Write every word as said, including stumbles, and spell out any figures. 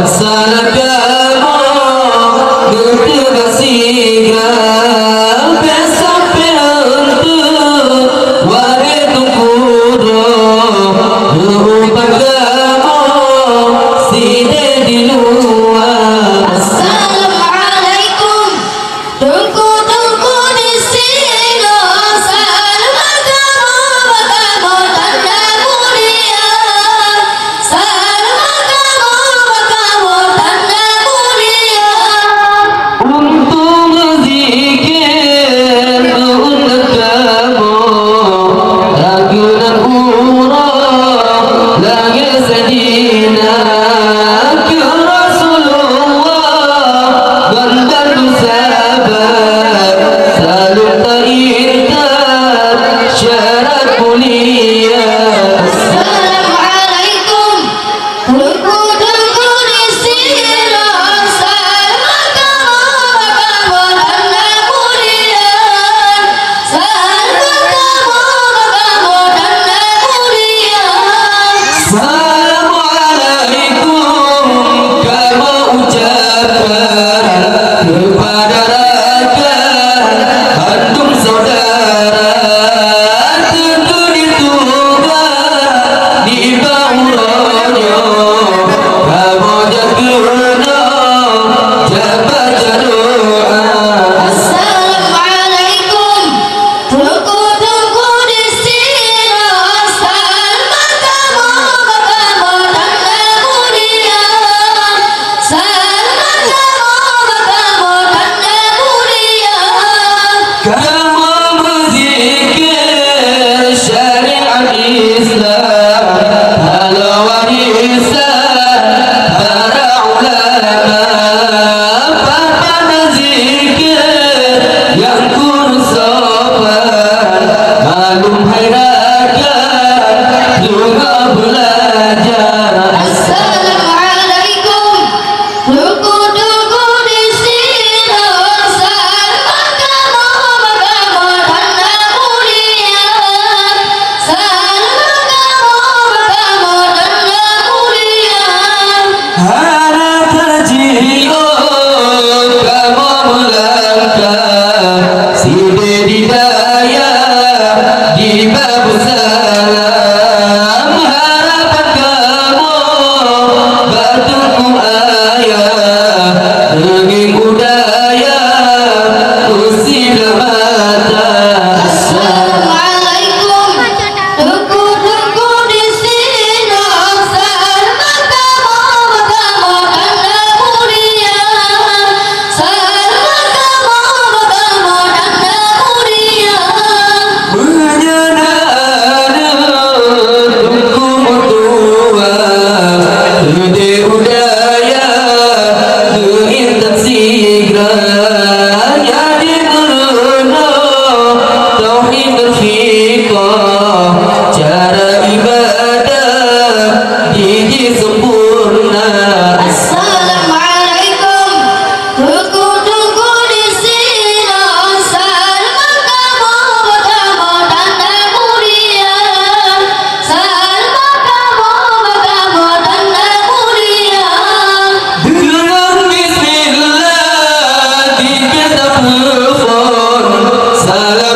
Salam kamoe keu teuka sigra, bèk sampé eunteuk waréh Teungku droe, keu ubat kamoe sidéh di luwa. Assalamualaikum. Teungku-teungku disinoe, salam kamoe bak kamoe tanda mulia. Salam kamoe bak kamoe tanda mulia. Untuk meuzikir keu umat kamoe, lagu nan uroe lagèe Saidina keu Rasulullah. Bantu sahabat, saleuem taintat syarat mulia. Assalamualaikum. Teungku-teungku disinoe, salam kamoe bak kamoe tanda mulia. Salam kamoe bak kamoe tanda mulia. Assalamualaikum kamoe ucapkan keupada rakan bandum syedara, teungku di tuba nibak uroe nyoe kamoe jak keunoe jak baca doa. Assalamualaikum. Teungku-teungku disinoe, salam kamoe bak kamoe tanda mulia. Salam kamoe bak kamoe tanda mulia. Kamoe meuzikir syariat Islam, halo warisan para ulama. Papa meuzikir nyang keuneuk sopan, malum hai rakan, deungoe beulajar. Assalamualaikum. Teungku-teungku disinoe, salam kamoe bak kamoe tanda mulia. Salam kamoe bak kamoe tanda mulia. Hana tajiôh kamoe meulangkah, sidéh di dayah di Babussalam. Harapan kamoe bak Teungku Ayah, deungon u dayah u sidroe mata. Assalamualaikum. Teungku-teungku disinoe, salam kamoe bak kamoe tanda mulia. Salam kamoe bak kamoe tanda mulia. Meunyoe na aneuk teungku meutuah, keudéh u dayah keu intat sigra, jadi meurunoe tauhid dan fiqah, cara ibadah jih jiseumpoereuna. Assalamualaikum. Teungku-teungku disinoe, salam kamoe bak kamoe tanda mulia. Salam kamoe bak kamoe tanda mulia. Deungon bismillah, di kitab telepon, salam